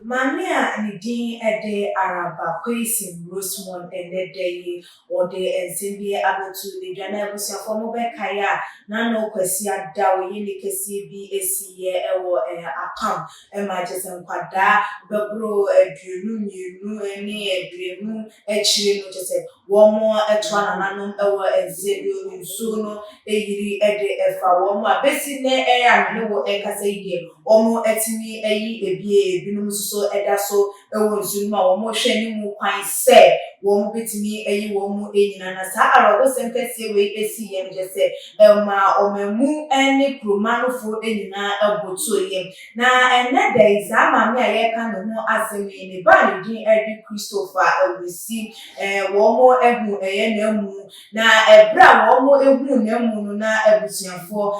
Maame a ne din de Araba Quayson Rosemond ɛnnɛ da yi, wɔde nsɛm bi abɛto dwa. Na abusuafoɔ mobɛkae a, n'ano Kwasiada oyini kɛseɛ bi siiɛ wɔ Apam ma kyerɛ sɛ nkwadaa bɛboro 22 ne 50 akyire no, kyerɛ sɛ wɔtoa nananom wɔ nseɛ nsuo no yiri de fa wɔn a bɛsi nnɛ a me ne wo rekasa yi deɛ, wɔatumi ayi ebie. Ebinom nso so da so wɔ nsuo no mu a wɔrehwɛ anim kwan sɛ wɔbɛtumi ayi wɔn mu nyinaa. Na saa awerɛhosɛm kɛseɛ wei esiiɛ no, kyerɛ sɛ ɛma ɔmanmu ne kuromanofoɔ nyinaa botoeɛ. Na ɛnnɛ da yi, saa maame a yɛreka ne ho asɛm yi, ne ba a ne din de Christopher Awusi, wɔn ahu ɛyɛ n'amu. Na ɛberɛ a wɔn ehu n'amu no, na abusuafoɔ,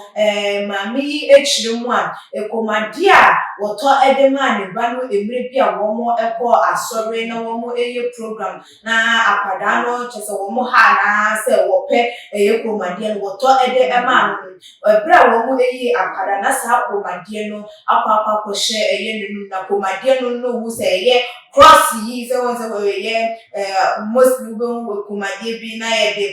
maame yi akyerɛ mu a, kɔmmuadeɛ a wɔtɔ de maa ne ba no mmerɛ bi a wɔn kɔɔ asɔre na wɔn reyɛ program na akwadaa no kyerɛ sɛ wɔn ha anaa sɛ wɔpɛ ɛyɛ kɔmmuadeɛ no, wɔtɔ de maa no no, ɛberɛ a wɔn ayi akwadaa na saa kɔmmuadeɛ no akɔ akɔhyɛ ɛyɛ n'anum, na kɔmmuadeɛ no no wu sɛ ɛyɛ cross yi sɛ wɔn sɛ wɔyɛ mostly wobɛhu kɔmmuadeɛ bi na yɛde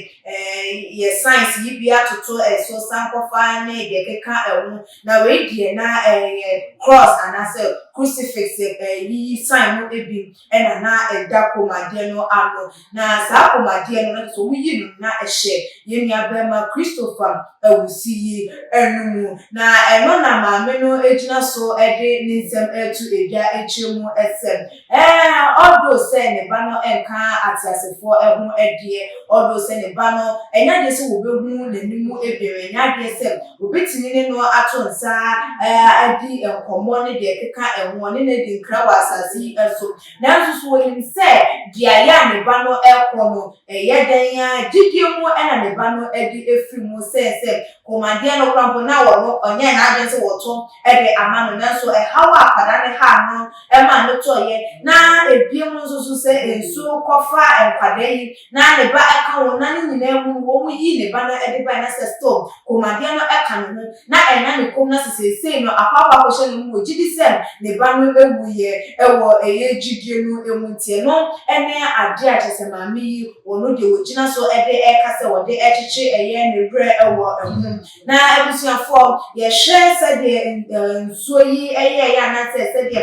yɛ signs yi bi atoto ɛso, sankɔfa ne deɛ keka ɛho. Na wei deɛ, na ɛyɛ cross anaasɛ crucifix yiyi sign no bi ɛna na ɛda kɔmmuadeɛ no ano. Na saa kɔmmuadeɛ no na sɛ wɔn yi no na ɛhyɛ yɛn nua bɛrima Christopher Awusi yi ɛnum. Na ɛno na maame no gyina so ɛde ne nsɛm ɛto edwa akyerɛ mu ɛsɛ ɔdo sɛ ne ba no nka ateasefoɔ ɛho ɛdeɛ, ɔdo sɛ ne ba no ɛnyɛ adeɛ sɛ wɔbɛhu n'anim ebien, ɛnyɛ adeɛ sɛ obetumi ne no ato nsa adi nkɔmmɔ ne deɛ ɛkeka ɛho ne no adi nkra wɔ asase yi ɛso. Nanso so wɔnim sɛ deɛ ayɛ a ne ba no ɛkɔ no, ɛyɛ dan a gyidie mu ɛna ne ba no ɛde efiri mu sɛ kɔmmuadeɛ no koraa mpo na wɔno ɔnyɛ n'adwene sɛ wɔto ɛde ama no. Nanso ɛhaw a akwadaa ne ha no ɛma no tɔyɛ, na ebiem nso so sɛ nsuo kɔfa nkwadaa yi na ne ba ɛka wɔn, na ne nyinaa mu no wɔn yi ne ba no ɛde ba, na sɛ still kɔmmuadeɛ no ɛka ne ho na ɛna ne kɔn na sesei no akɔ akɔhyɛ ne mu, wɔ gyidi sɛ ne ba no ewu yɛ ɛwɔ ɛyɛ gyidie no emu. Ntiɛ no ɛne adeɛ a kyerɛ sɛ maame yi wɔn deɛ wɔgyina so ɛde ɛka sɛ wɔde ɛkyekye ɛyɛ ne werɛ ɛwɔ ɛho. Na abusuafoɔ, yɛhwɛ sɛdeɛ nsuo yi ɛyɛ ɛyɛ anaasɛ sɛdeɛ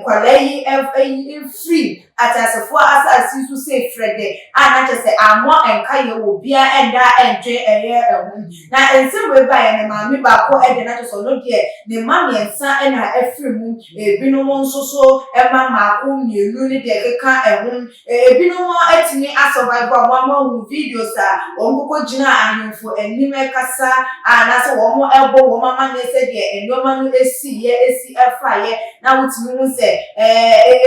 nkwadaa yi ɛyi mfiri ateasefoɔ asase so sɛ frɛdɛ a, na kyerɛ sɛ ammɔ nka yɛ wɔ biara ɛnda ɛndwe ɛyɛ ɛho. Na nsɛm wei baeɛ no, maame baako ɛde na kyerɛ sɛ ɔno deɛ ne mma mmiɛnsa ɛna ɛfiri mu, ebinom nso so ɛma mmaako mmienu ne deɛ ɛkeka ɛho. Ebinom atumi asurvive a wɔn ama wɔn videos a wɔn koko gyina ahemfo anim ɛkasa a, anaasɛ wɔn ɛbɔ wɔn amanneɛ sɛdeɛ nneɛma no esi yɛ esi ɛfa yɛ. Na wotumi hu sɛ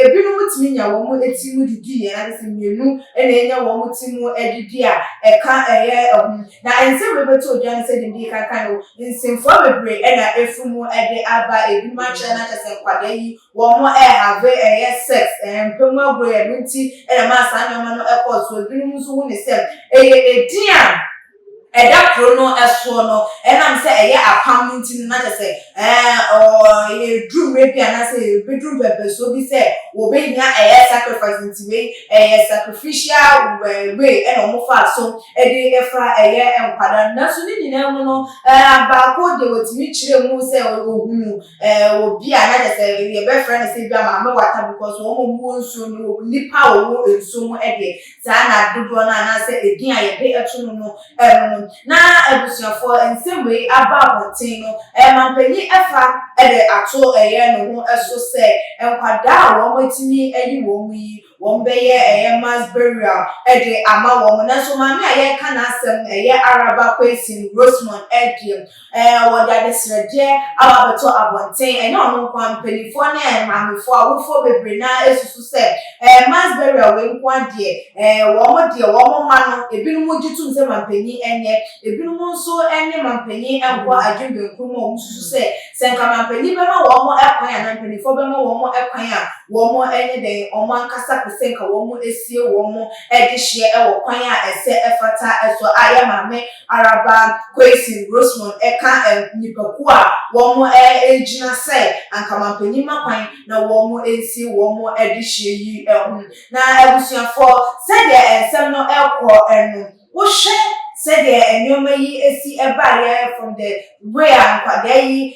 ebinom tumi nya wɔn ti mu didi yɛ, na sɛ mmienu ɛna enya wɔn ti mu didi a ɛka ɛyɛ ɛho. Na nsɛm wei bɛtɔ odwa no, sɛdeɛ mede kankan no, nsɛmfua bebree ɛna efiri mu ɛde aba. Ebinom akyerɛ na kyerɛ sɛ nkwadaa yi wɔn ɛhave ɛyɛ sex, mpɛmu agorɔ yɛ no nti ɛna maa saa nneɛma no ɛkɔɔ so. Ebinom nso hu ne sɛ ɛyɛ edin a ɛda kuro no ɛsoɔ no, ɛnam sɛ ɛyɛ Apam no nti no, na kyerɛ sɛ ɔɔ yɛduru mmerɛ bi anaasɛ yɛbɛduru mpɛmpɛsoɔ bi sɛ wɔbɛhia ɛyɛ sacrifice nti, wei ɛyɛ sacrificial way ɛna wɔn fa so ɛde ɛfa ɛyɛ nkwadaa no. Nanso ne nyinaa mu no, baako deɛ, wɔtumi kyerɛ mu sɛ ohunu obi a na kyerɛ sɛ yɛbɛfrɛ no sɛ bi a Maame Wata, because wɔn a wɔwɔ nsuo no, nipa a wɔwɔ nsuo mu ɛdeɛ saa na dodoɔ no anaasɛ edin a yɛde ɛto no ɛno no. Na abusuafoɔ, nsɛm wei aba abɔnten no, ɛmampanyin ɛfa ɛde ato ɛyɛ ne ho ɛso sɛ nkwadaa a wɔn atumi ayi wɔn mu yi, wɔn bɛyɛ ɛyɛ mass burial ɛde ama wɔn. Nanso maame a yɛreka n'asɛm, ɛyɛ Araba Quayson Rosemond, ɛdeɛ wɔde adesrɛdeɛ aba abɛto abɔnten. Ɛnyɛ ɔno nko ara, mpanimfoɔ ne maamefoɔ, awofoɔ bebree na esusu sɛ mass burial wei nko adeɛ, wɔn deɛ wɔn mma no, ebinom gye tum sɛ mampanyin ɛnyɛ, ebinom nso ɛne mampanyin ɛnkɔ adwene benkum mu a wɔn susu sɛ nka mampanyin. Mampanyin bɛma wɔn kwan anaa mpanimfoɔ bɛma wɔn kwan a, wɔn nyɛ dɛn, wɔn ankasa pɛ sɛ nka wɔn asie wɔn dehyeɛ wɔ kwan a ɛsɛ ɛfata so a yɛ maame Araba Quayson Rosemond ka nnipakuo a wɔn gyina sɛ anka mampanyin ma kwan na wɔn nsie wɔn dehyeɛ yi ho. Na abusuafoɔ, sɛdeɛ nsɛm no rekɔ no, wohwɛ sɛdeɛ nneɛma yi si baeɛ from the way a nkwadaa yi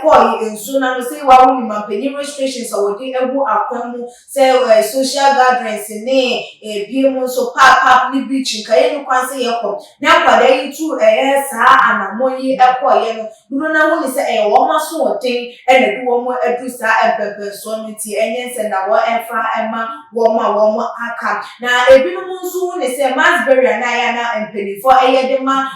kɔɔ yi nsuo no ano sɛ wawo ne mampanyin restrictions a wɔde agu akwan mu sɛ social gatherings ne ebie mu nso park park ne beach nka yɛ ne kwan sɛ yɛkɔ, na nkwadaa yi tu ɛyɛ saa anammɔn yi kɔɔyɛ no, dodoɔ no ahu ne sɛ ɛyɛ wɔn asoɔden ɛna de wɔn adu saa mpɛmpɛnsoɔ no, nti ɛnyɛ nsɛndawɔ ɛmfa ɛma wɔn a wɔn aka. Na ebinom nso hu ne sɛ mass burial na ɛyɛ na mpanimfoɔ ɛyɛ de ma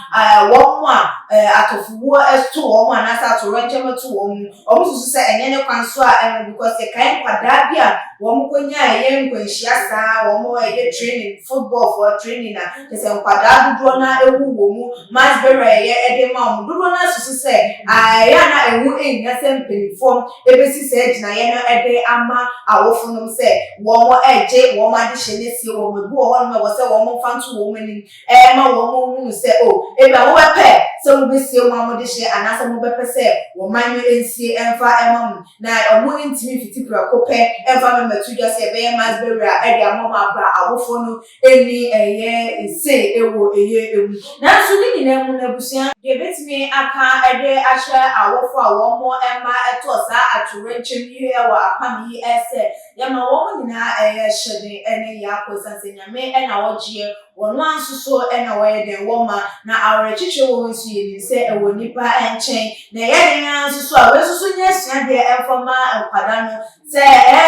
wɔn a atɔfowuo ɛto wɔn anaasɛ atorɔnkyɛm ɛto wɔn mu, wɔn nso sɛ ɛnyɛ ne kwan so a ɛno, because yɛkae nkwadaa bi a wɔn kɔnya ɛyɛ nkwanhyia saa, wɔn ɛyɛ training, football for training, na kyerɛ sɛ nkwadaa dodoɔ na ewu wɔ mu. Mass burial ɛyɛ ɛde ma wɔn dodoɔ na soso sɛ ɛyɛ a na ɛho ehia sɛ mpanimfoɔ ebesi sɛ gyinaeɛ no ɛde ama awofo nom sɛ wɔn ɛgye wɔn adehyɛ ne sie wɔn. Ebi wɔ hɔnom a ɛwɔ sɛ wɔn mfa nto wɔn anim ɛma wɔn hunu sɛ o ebi a wɔbɛpɛ sɛ wɔbɛsie wɔn amodehyɛ anaasɛ wɔbɛpɛ sɛ wɔn man no nsie ɛmfa ɛma mo, na wɔn ntumi mfiti prɛko pɛ ɛmfa mɛmɛto dwa sɛ ɛbɛyɛ mass burial ɛde ama wɔn aba awofoɔ no ɛni ɛyɛ nse ɛwɔ ɛyɛ emu. Nanso ne nyinaa mu no, abusua, deɛ ebɛtumi aka ɛde ahyɛ awofo a wɔn mma ɛtɔ saa atorenkyɛm yi ɛwɔ apam yi ɛsɛ yɛma wɔn nyinaa ɛyɛ hyɛden ɛne yɛ akɔ san sɛ Nyame ɛna ɔgyeɛ wɔn nso so ɛna wɔyɛ den wɔn ma na awerɛkyekyere wɔn nso. Yɛ nim sɛ ɛwɔ nipa nkyɛn na ɛyɛ den ara nso so a wɔn nso so nyɛ asuadeɛ ɛmfa nkwadaa no sɛ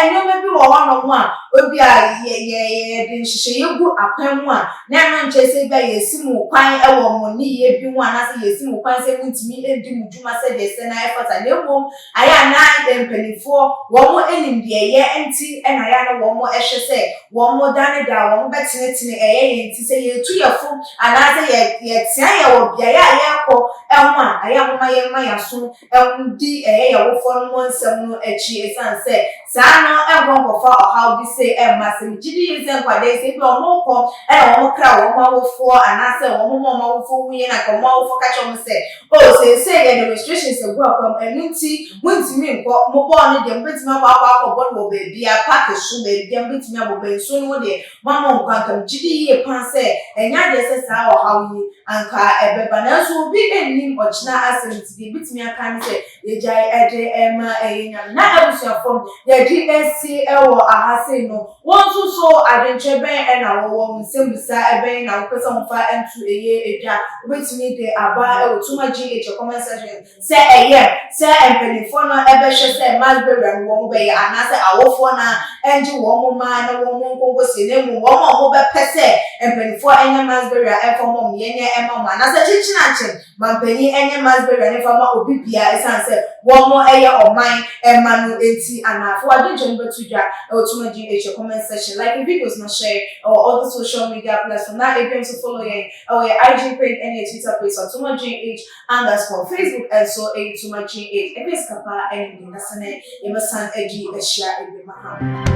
nneɛma bi wɔ hɔnom a obi a yɛ yɛ yɛde nhyehyɛeɛ gu akwan mu a, na ɛno nkyɛn sɛ bi a yɛsi mu kwan wɔ mo nneyɛɛ bi ho anaasɛ yɛsi mu kwan sɛ montumi ndi mo dwuma sɛdeɛ sɛ na ɛfata, na mmom ayɛ a na mpanimfoɔ wɔn anim deɛ ɛyɛ nti ɛna ayɛ a na wɔn hwɛ sɛ wɔn da ne da wɔn bɛtenetene ɛyɛ yɛn. Nti sɛ yɛtu yɛ fo anaasɛ yɛtea yɛ wɔ beaeɛ a yɛrekɔ ɛho a, ayɛ a moma yɛn ma yɛaso di ɛyɛ yɛwofoɔ no mo nsɛm no akyi, ɛsiane sɛ saa no ɛnkɔ nkɔfa ɔhaw bi sɛ ɛmma. Sɛ megye di yie sɛ nkwadaa yi sɛ ebi ɔmo kɔ ɛna wɔn kra wɔn awofoɔ anaasɛ wɔn ma wɔn awofoɔ hu yɛn na nka wɔn awofoɔ ka kyerɛ wɔn sɛ o seesei yɛde restrictions agu akwam, ɛno nti montumi nkɔ mo bɔɔl no deɛ, mobɛtumi akɔ akɔbɔ no wɔ baabi a park so, baabi a mobɛtumi abɔ bɛn nsuo no ho deɛ, mama nkɔ. Anka megye di yie paa sɛ ɛnyɛ adeɛ sɛ saa ɔhaw yi anka ɛbɛba, nanso obi nnim ɔkyena asɛm, nti deɛ ebitumi aka ne sɛ yɛgyae ɛde ɛma ɛyɛ Nyame. Na abusuafoɔ, yɛde esi ɛwɔ aha sei no, wɔn nso so adwenkyerɛ bɛn ɛna wɔwɔ, nsɛmbisa ɛbɛn na wɔpɛ sɛ wɔfa nto ɛyɛ edwa? Wobɛtumi de aba ɛwɔ Tuma GH comment section sɛ ɛyɛ sɛ mpanimfoɔ no ɛbɛhwɛ sɛ mass burial no wɔn bɛyɛ anaasɛ awofoɔ no ɛngye wɔn mma na wɔn nkonkosie, na emu wɔn a wɔbɛpɛ sɛ mpanimfoɔ ɛnyɛ mass burial ɛmfa mɔ mo yɛnyɛ ɛma mo, anaasɛ kyekyere akyɛn mampanyin ɛnyɛ mass burial ne fa ma obi bia, ɛsan sɛ wɔn ɛyɛ ɔman ɛma no eti anaafo. Adwenkyɛn no bɛto dwa ɛwɔ Tuma GH comment section. Like the videos na share ɛwɔ all the social media platform, na ebi nso follow yɛn ɛwɔ yɛ IG page ɛne yɛ Twitter page so Tuma GH_. Facebook ɛnso ɛyɛ Tuma GH. Ebi sikapa ɛne ne nasene yɛbɛsan adi ahyia ebi ma ha.